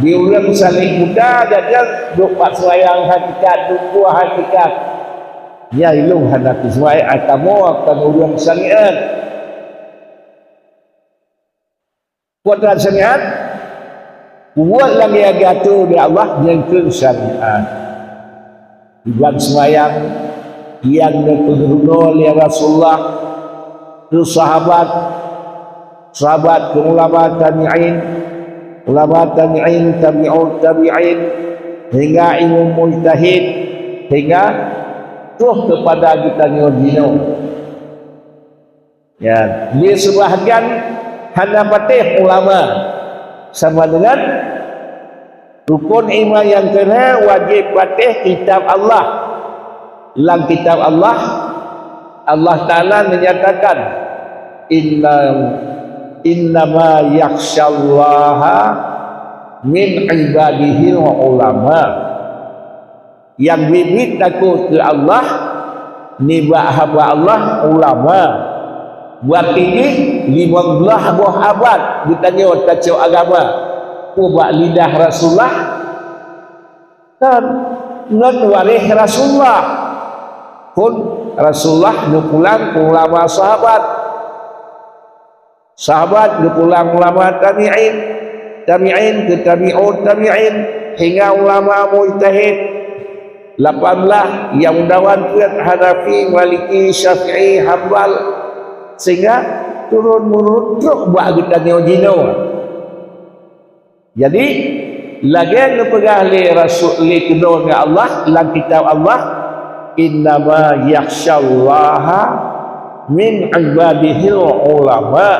di ureueng salek buta, gata duek bak seumbahyang hakikat, duek puasa hakikat. Nyan ilong hana teuseumai atawa kon ureueng syariat. Peue syariat? Buet lagèe geuturi lé Allah nyang kheun syariat. Iban seumbahyang nyang neupeugeurunoe lé Rasulullah keu sahabat, sahabat keu ulama tabi'in, ulama tabi'in, tabi'ut tabi'in, hingga imam mujtahid, hingga troh keupada geutanyoe jinoe. Ya, di seubahgian hana patéh ulama, sama dengan rukun iman nyang keulhèe wajéb patéh kitab Allah. Lam kitab Allah, Allah Taala menyatakan, "Inna, innama yakhsyallaha min ibadihil ulama." Nyang biet-biet takot keu Allah nibak haba Allah ulama. Buet jih limong blaih boh abad geutanyoe tacok agama. Peue bak lidah Rasulullah? Kan ngon waréh Rasulullah. Phon Rasulullah neupulang keu ulama sahabat. Sahabat geupulang ulama tabi'in, tabi'in keu tabi'ut tabi'in, hingga ulama mujtahid. Lapan blaih nyang meudawan peuet Hanafi, Maliki, Syafi'i, Hambal, sehingga turun-murun troh bak geutanyoe jinoe. Jadi, lagèe neupeugah lé Rasul, lé keunoe ngon Allah lam kitab Allah, "Innama yakhsyallaha min ibadihil ulama."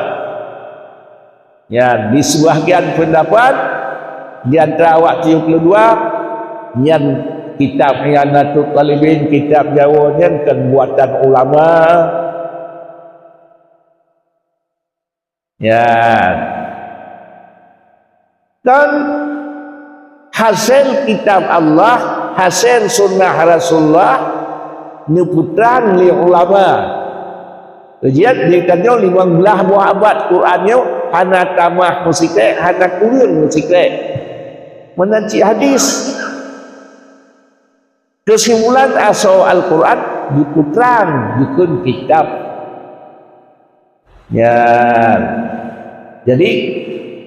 Ya, di seubahgian peundapat, Di antara awak tujoh puluh dua, nyan kitab I'anatut Thalibin, kitab Jawa nyan kan buatan ulama. Ya. Dan hasil kitab Allah, hasil sunnah Rasulullah, neupeutrang lé ulama. Jeuet di tanyoe limong blaih boh abad Quran nyoe hana tamah meusikrek, hana kureueng meusikrek. Meunan cit hadis. Keusimpulan, asoe Al-Quran geupeutrang dikeue kitab. Nyan. Jadi,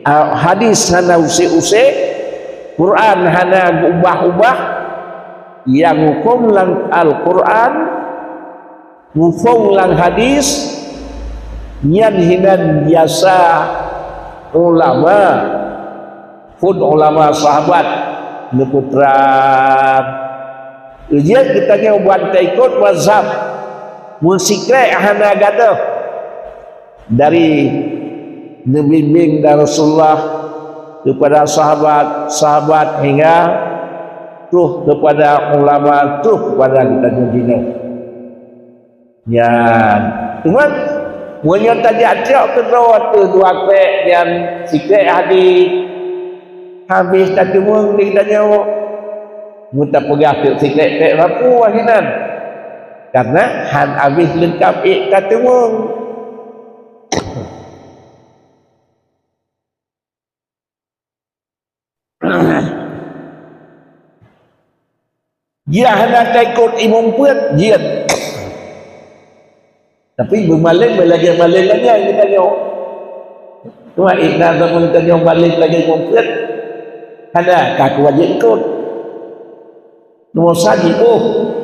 a, hadis hana usé-usé, Quran hana geubah-ubah, nyang hukôm lam Al-Quran, hukôm lam hadis, nyan hinan biasa ulama, phôn ulama sahabat neupeutrang. Jeuet geutanyoe ban taikot mazhab meusikrek hana gadôh dari neubimbéng dari Rasulullah keupada sahabat, sahabat hingga troh keupada ulama, troh keupada geutanyoe jinoe. Nyan. Teuma, meunyoe tajak trok keudroe ateueh dua krek nyan, sikrek hadis, habéh tateumeung di geutanyoe. Meutapeugah teuk sikrek pék sapeue hinan. Karena han habéh leungkap ék tateumeung. Jih hana taikot imum peuet, jeuet. Tapi beumalém lagèe malém lagèe geutanyoe. Cuma inan sama geutanyoe malém lagèe imum peuet, hana ka keuwajéb ikot. Nomor sa jiôh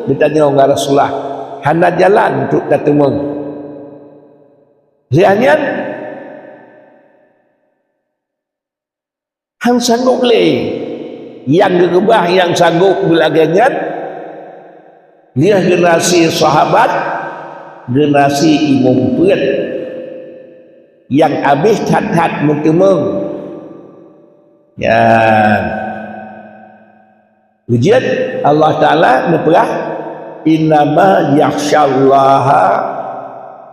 geutanyoe ngon Rasulullah, hana jalan untuk tateumeung. Lheueh nyan, han sanggob lé. Nyang geukeubah nyang sanggob lagèe nyan, lheueh generasi sahabat, generasi imum peuet nyang habéh that-that meuteumeung. Nyan. Ujian Allah Taala neupeugah, "Innama yakhsyallaha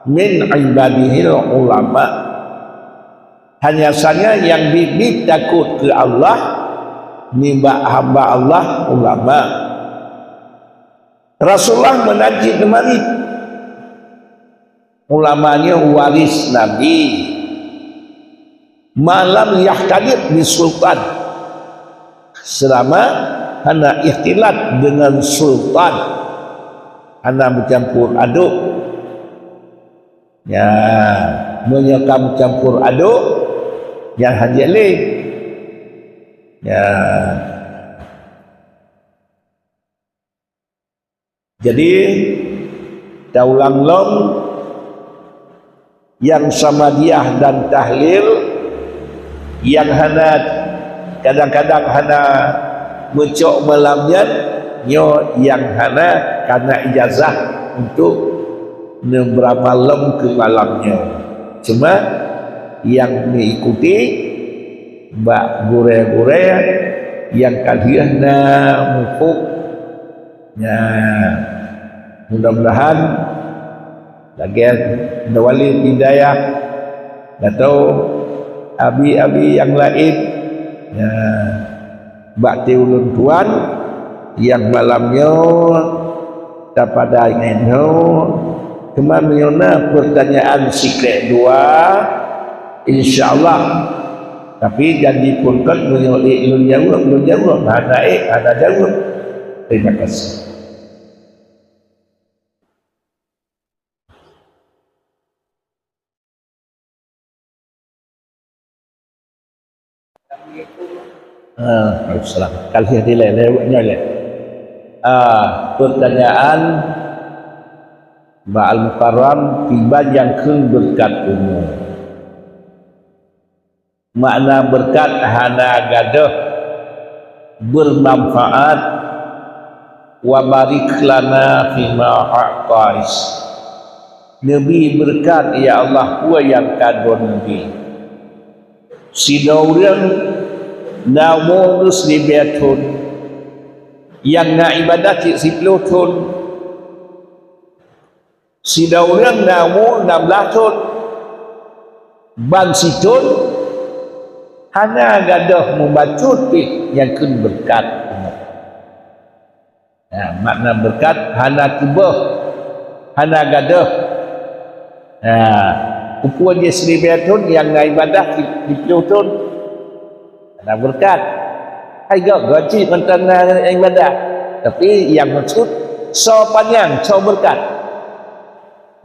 min ibadihil ulama." Hanya saja nyang biet-biet takot keu Allah nibak hamba Allah ulama. Rasulullah meunan cit teuma nit. Ulama nyoe waris Nabi. Ma lam yahtalif bisultan. Selama hana ikhtilat dengan sultan, hana meucampur aduk. Ya, meunyoe ka meucampur aduk, nyan hanjeuet lé. Ya. Jadi, taulang lom nyang samadiah dan tahlil, nyang hana, kadang-kadang hana meucok malam nyan, nyoe nyang hana kana ijazah untuk neuberamal lom keu malam nyoe. Cuma nyang meuikuti bak gurée-gurée nyang ka lheueh na muphom. Nyan, mudah-mudahan lagée Wali Hidayah atau abi-abi nyang laén, nyan, bak ti ulôn tuan nyang malam nyoe tapada ngon nyoe, teuma meunyoe na peurtanyaan sikrék dua, insya Allah. Tapi janji phon kon meunyoe ék lôn jaweueb, lôn jaweueb. Hana ék, hana jaweueb. Terima kasih. Ah, Waalaikumsalam. Ka lheueh dilée, lheueh nyoe lé. Ah, peurtanyaan bak Al-Mukarram, kiban nyang kheun beureukat umu. Makna beureukat hana gadôh, beurmanfaat, wa barik lana fima a'tait. Neubi beureukat, ya Allah, peue nyang ka Droe neubi. Sidroe ureuëng Na umu siribèe thon, nyang na ibadah cit siploh thon. Sidroe ureueng na umu nam blah thon, ban sithon hana gadôh mubacut pih nyang kheun beureukat. Nah, makna beureukat hana keubah, hana gadôh. Nah, peue jih siribèe thon nyang na ibadah siploh thon, hana beureukat. Hai gak gaji mantong na ibadah, tapi nyang maksud soe panyang, soe beureukat.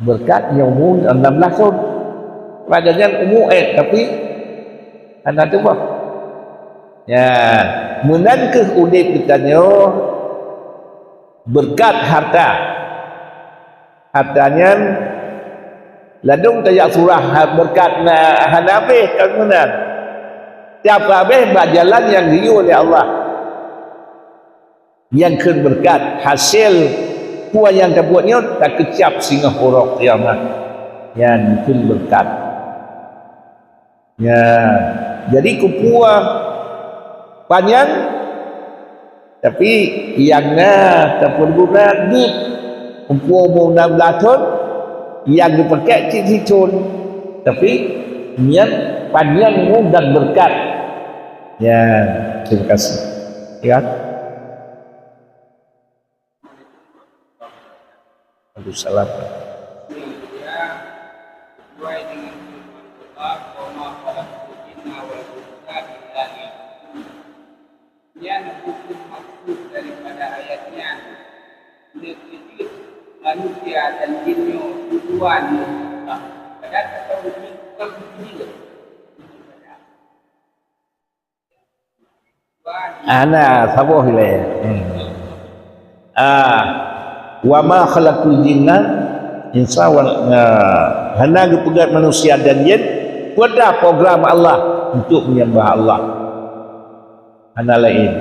Beureukat nyang umu nam blah thon. Padahai nyan umu ék, tapi hana keubah. Ya, meunan kheueh udép geutanyoe beureukat harta. Harta nyan ladôm tajak surah, ha, beureukat na hana habéh, kon meunan. Tiep habéh bak jalan nyang geuyue lé Allah. Nyang kheun beureukat, hasé peue nyang tabuet nyoe takeucab singoh uroe kiamat. Nyan kheun beureukat. Ya, jadi keupeue panyang, tapi nyang na tapeuguna dit, keupeue umu nam blah thon, nyang geupakék cit sithon, tapi nyan panyang umu dan beureukat. Ya, terima kasih. Ya. Waalaikumsalam. Sesuai dengan firman Allah, "Wa ma khalaqtul jinna wal insa illa liya'budun." Nyan hukôm maksud daripada ayat nyan. Neuk jeuet manusia dan jin nyoe tujuan untuk Allah. Padahai kata jin bukan jin. Hana saboh ilée. Hmm. Ah, "Wa ma khalaqtul jinna insa wal," ah, hana geupeugét manusia dan jin, peue dah program Allah untuk menyembah Allah. Hana laén.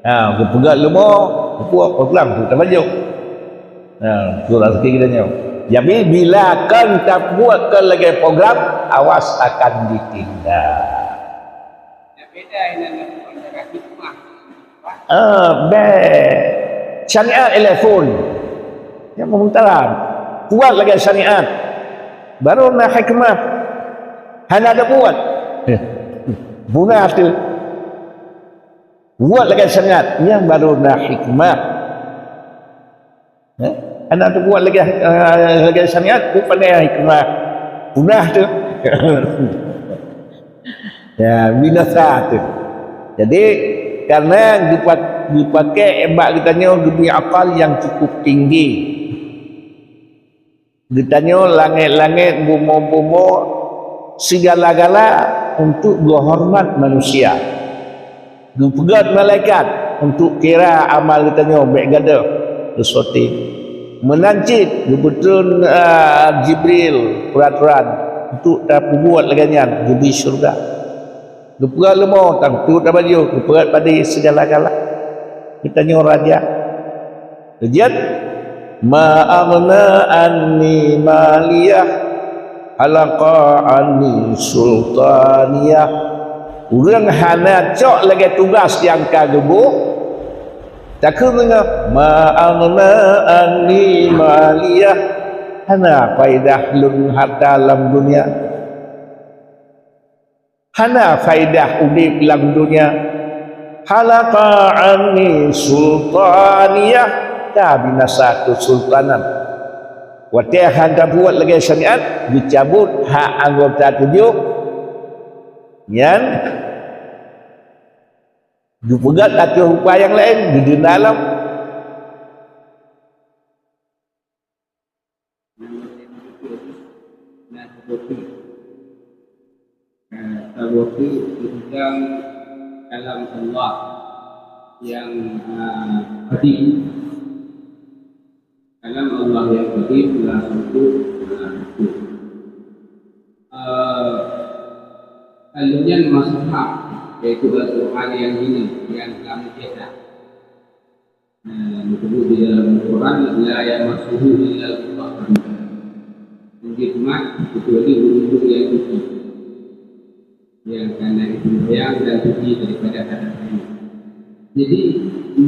Ha, geupeugét leumo, geupeugét program tu tabajoh. Ha, tu raseuki geutanyoe. Jadi bila kon tabuet kon lagée program, awas akan ditinggai. Ah, bèk. Syariat ilée phon. Nyang meumutaran. Kuat lagée syariat. Baru na hikmah. Hana tabuet. Punah tu. Buet lagée syariat. Nyang baru na hikmah. Eh? Hana tabuet lagée, eh, lagée syariat, peue pandai hikmah. Punah tu. Ya, binasa tu. Jadi, karena geupa-, geupakék bak geutanyoe geubri akal nyang cukup tinggi. Geutanyoe langét-langét, bumoe-bumoe, sigala-gala untuk geuhoreumat manusia. Geupeugét malaikat untuk kira amal geutanyoe bék gadôh geusoté. Meunan cit geupeutreun, a, Jibril peuratoran untuk tapeubuet lagée nyan geubri syeuruga. Geupeugét leumo tang, geupeugét tabajoh, geupeugét padé sigala-gala. Geutanyoe raja. Leujeut, "Ma aghna anni maliyah, halaqa anni sultaniyah." Ureuëng hana cok lagée tugaih nyang ka geuboh, takheun deungoe, "Ma aghna anni maliyah." Hana faedah lôn hareuta lam dunia. Hana faedah udeb lam dunia. Halaqa anni sultaniyah, ka binasa keusultanan. Watée han tabuet lagée syariat, geucabot hak anggota tujoh nyan, geupeugét ateueh rupa nyang laén, geudeunda lom. Nah, seperti, eh, seperti tentang kalam Allah yang, eh, qadim. Kalam Allah yang qadim lah untuk, eh, itu. Eh, kalau nyan mushaf, yaitu Al-Quran yang ini, yang kamu cetak. Nah, disebut di dalam Al-Quran, "La yamassuhu illal mutahharun." Hikmah, kecuali ureuëng yang suci. Yang ka na di seumbahyang dan suci daripada hadas khamar. Jadi,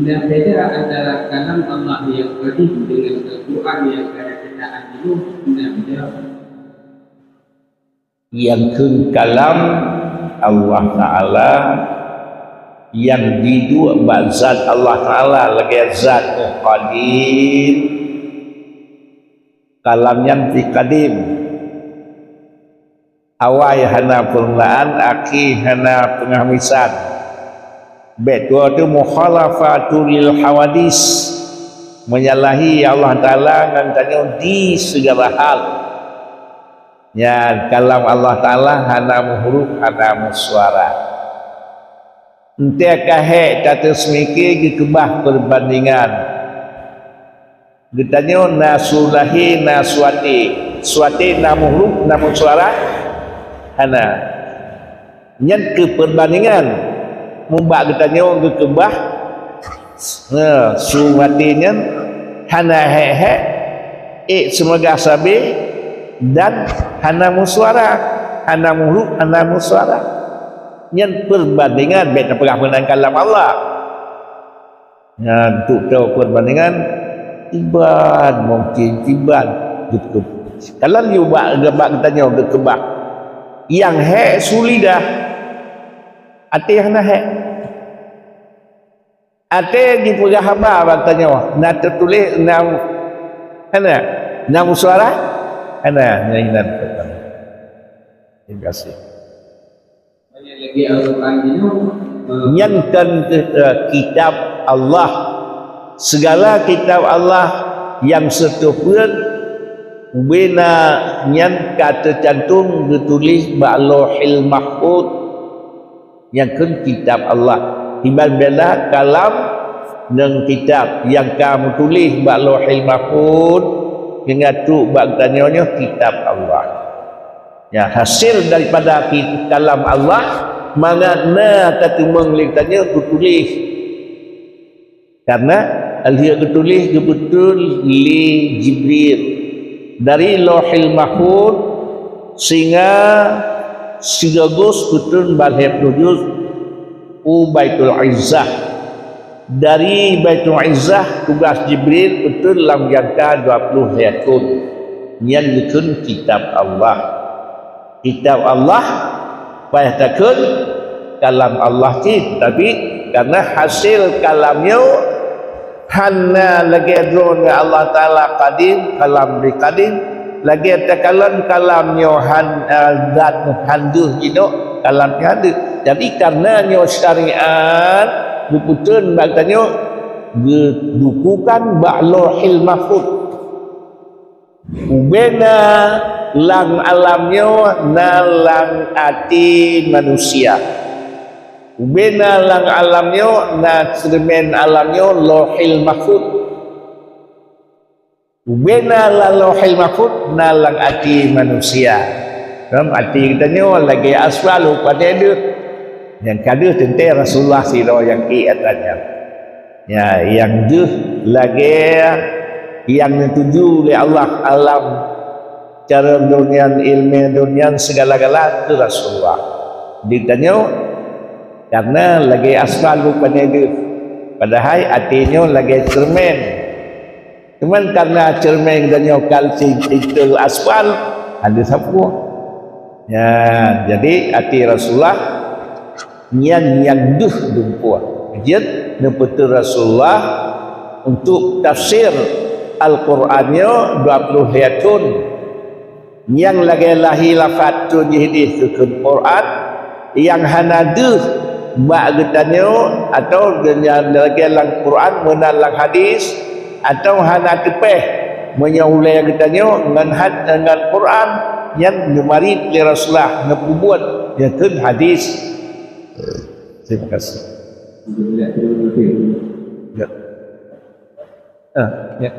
na beda antara kalam Allah yang qadim dengan Al-Quran yang ka na ceutaan jinoe, na beda. Nyang kheun kalam Allah Ta'ala nyang jiduek bak zat Allah Ta'ala lagée zat qadim. Kalam nyan pih qadim. Awai hana peurmulaan, akhé hana peunghamisan. Bék tuwoe teuh mukhalafatu lil hawadis, menyalahi Allah Ta'ala ngon tanyoe di segala hal. Nyan kalam Allah Ta'ala hana meuhuruf, hana meusuara. Enteuk ka hék tateuseumiké geukeubah peubandingan. Geutanyoe na su lahé, na su até. Su até na meuhuruf, na meusuara? Hana. Nyan keu peubandingan. Mubak geutanyoe geukeubah, na su até nyan hana hék-hék, ék seumeugah sabé, dan hana meusuara, hana meuhuruf, hana meusuara. Nyan peubandingan, bék tapeugah meunan kalam Allah. Nyan untuk tapeubandingan, iban mungkin iban. Kalam yue bak, bak geutanyoe geukeubah. Nyang hék su lidah, até hana hék. Até jipeugah haba bak geutanyoe, na teutuléh, na, hana, na meusuara, hana, nyan inan. Terima kasih. Nyan kan, eh, kitab Allah. Segala kitab Allah nyang seuteupeuet, ubena nyan ka teucantum geutuléh bak Lauhil Mahfuz. Nyang kheun kitab Allah. Iban beda kalam ngon kitab nyang ka meutuléh bak Lauhil Mahfuz, nyang trok bak geutanyoe nyoe kitab Allah. Ya, hasil daripada ki-, kalam Allah, mangat na tateumeung lé geutanyoe teutuléh. Karena lheueh geutuléh geupeutrön lé Jibril dari Lauhil Mahfuz singa sigagus peutrön bak lhèe ploh juz u Baitul Izzah. Dari Baitul Izzah tugas Jibril peutrön lam jangka dua ploh lhèe thon. Nyan geukheun kitab Allah. Kitab Allah, payah takheun kalam Allah cit, tapi karena hasil kalam nyoe hana lagèe droeneuh Allah Taala qadim, kalam di qadim, lagèe takalon kalam nyoe han, eh, zat han deuh jinoe, kalam nyoe han deuh. Jadi karena nyoe syariat geupeutrön bak tanyoe, geudukukan bak Lauhil Mahfuz. Ubena lam alam nyoe na lam até manusia. Ubena lam alam nyoe na ceureumen alam nyoe Lauhil Mahfuz. Ubena lam Lauhil Mahfuz na lam até manusia. Lam até geutanyoe lagèe aspal u padé deuh. Nyang ka deuh teuntèe Rasulullah sidroe nyang ék atra nyan. Ya, nyang deuh lagèe nyang neutuju lé Allah alam cara dônya, ileumèe dônya, segala-gala keu Rasulullah. Di tanyoe, karena lagèe aspal u padé deuh, padahai até nyoe lagèe ceureumen. Cuman karena ceureumen geutanyoe ka lheueh itul aspal, hana sapeue. Ya, jadi até Rasulullah nyan nyang deuh dumpeue. Jeuet neupeutrön Rasulullah untuk tafsir Al-Quran nyoe dua ploh lhèe thon. Nyang lagèe lahé lafaz thon jih deuh keu Quran, nyang hana deuh bak geutanyoe atau nyang lagèe lam Quran meunan lam hadis, atau hana teupèh meunyoe ulèe geutanyoe ngon had-, ngon Quran, nyan neumarit lé Rasulullah, neupeubuet, geukheun hadis. Terima kasih. Ya. Ah, ya.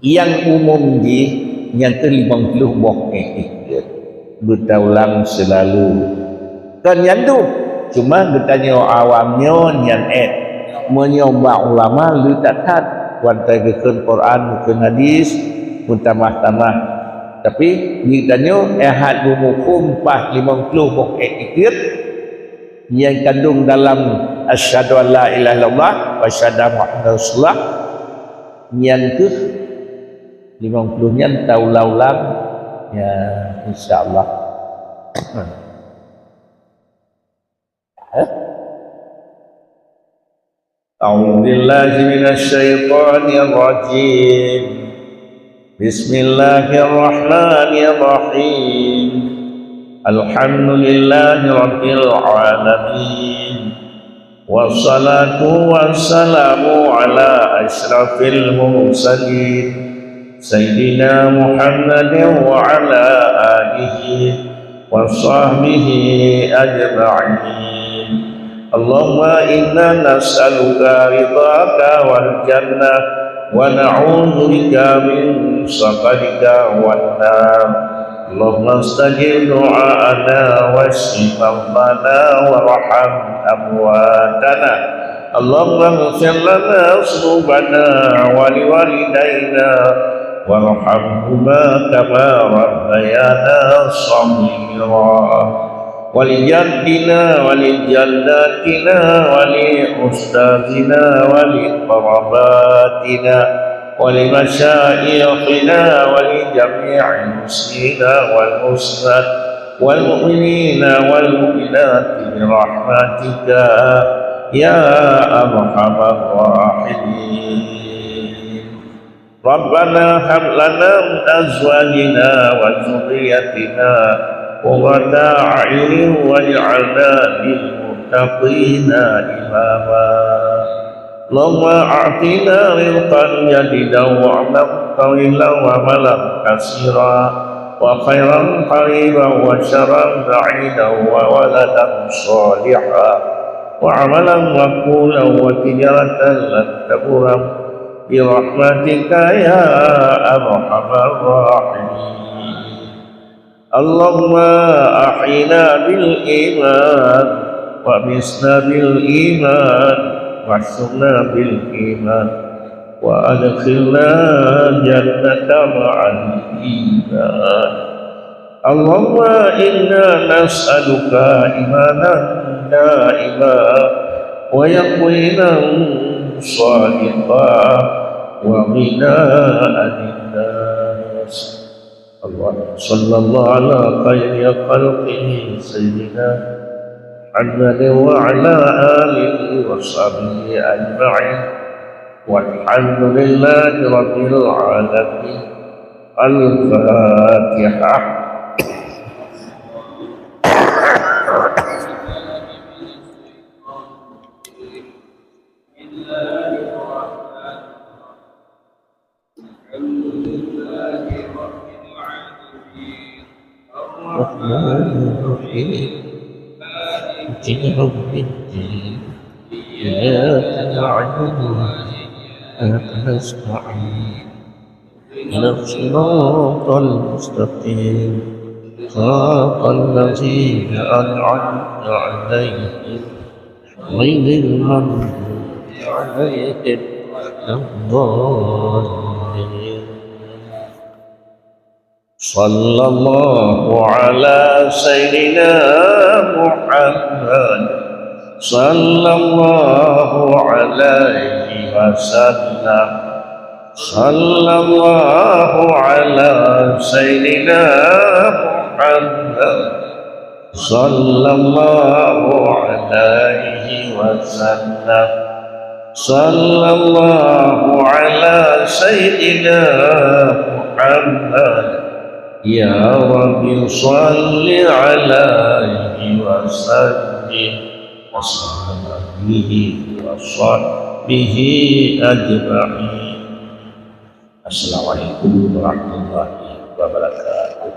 Nyang umum jih, nyang keu limong ploh boh ék ikot. Beutaulang seulalu. Kon nyan dum, cuma geutanyoe awam nyoe nyan ék. Meunyoe bak ulama le that-that, wan tai geukheun Quran, geukheun hadis, meutamah-tamah. Tapi, di tanyoe, eh, hat beumuphom paih limong ploh boh eh ikeuet, nyang kandong dalam asyhadu an la ilaha illallah wa asyhadu anna Muhammadar Rasulullah, nyan keuh limong ploh nyan taulang-ulang, ya, insya Allah. أعوذ بالله من الشيطان الرجيم. بسم الله الرحمن الرحيم. الحمد لله رب العالمين. والصلاة والسلام على أشرف المرسلين. سيدنا محمد وعلى آله وصحبه أجمعين. اللهم إنا نسألك رضاك والجنة ونعوذ بك من سخطك والنار. اللهم استجب دعاءنا واشف مرضانا وارحم أمواتنا. اللهم اغفر لنا ذنوبنا ولوالدينا وارحمهما كما ربيانا صغيرا. ولجدنا ولجداتنا ولأستاذنا ولقراباتنا ولمشايخنا ولجميع المسلمين والمسلمات والمؤمنين والمؤمنات برحمتك يا أرحم الراحمين. ربنا هب لنا من أزواجنا وذرياتنا قرة أعين واجعلنا للمتقين إماما. اللهم أعطنا رزقا جديدا وعملا طويلا ومالا كثيرا وخيرا قريبا وشرا بعيدا وولدا صالحا وعملا مقبولا وتجارة لن تبور برحمتك يا أرحم الراحمين. اللهم أحينا بالإيمان وأمتنا بالإيمان واحشرنا بالإيمان وأدخلنا الجنة مع الإيمان. اللهم إنا نسألك إيمانا دائما ويقينا صادقا وغنى عن الناس. اللهم صل الله على خير خلقه سيدنا محمد وعلى آله وصحبه أجمعين. والحمد لله رب العالمين. الفاتحة. الحمد لله رب العالمين. الرحمن الرحيم. مالك يوم الدين. إياك نعبد وإياك نستعين. اهدنا الصراط المستقيم. صراط الذين أنعمت عليهم غير المغضوب عليهم ولا الضالين. صلى الله على سيدنا محمد، صلى الله عليه وسلم، صلى الله على سيدنا محمد، صلى الله عليه وسلم. صلى الله على سيدنا محمد. يا رب صل عليه وسلم وصحبه وصحبه أجمعين. السلام عليكم ورحمة الله وبركاته.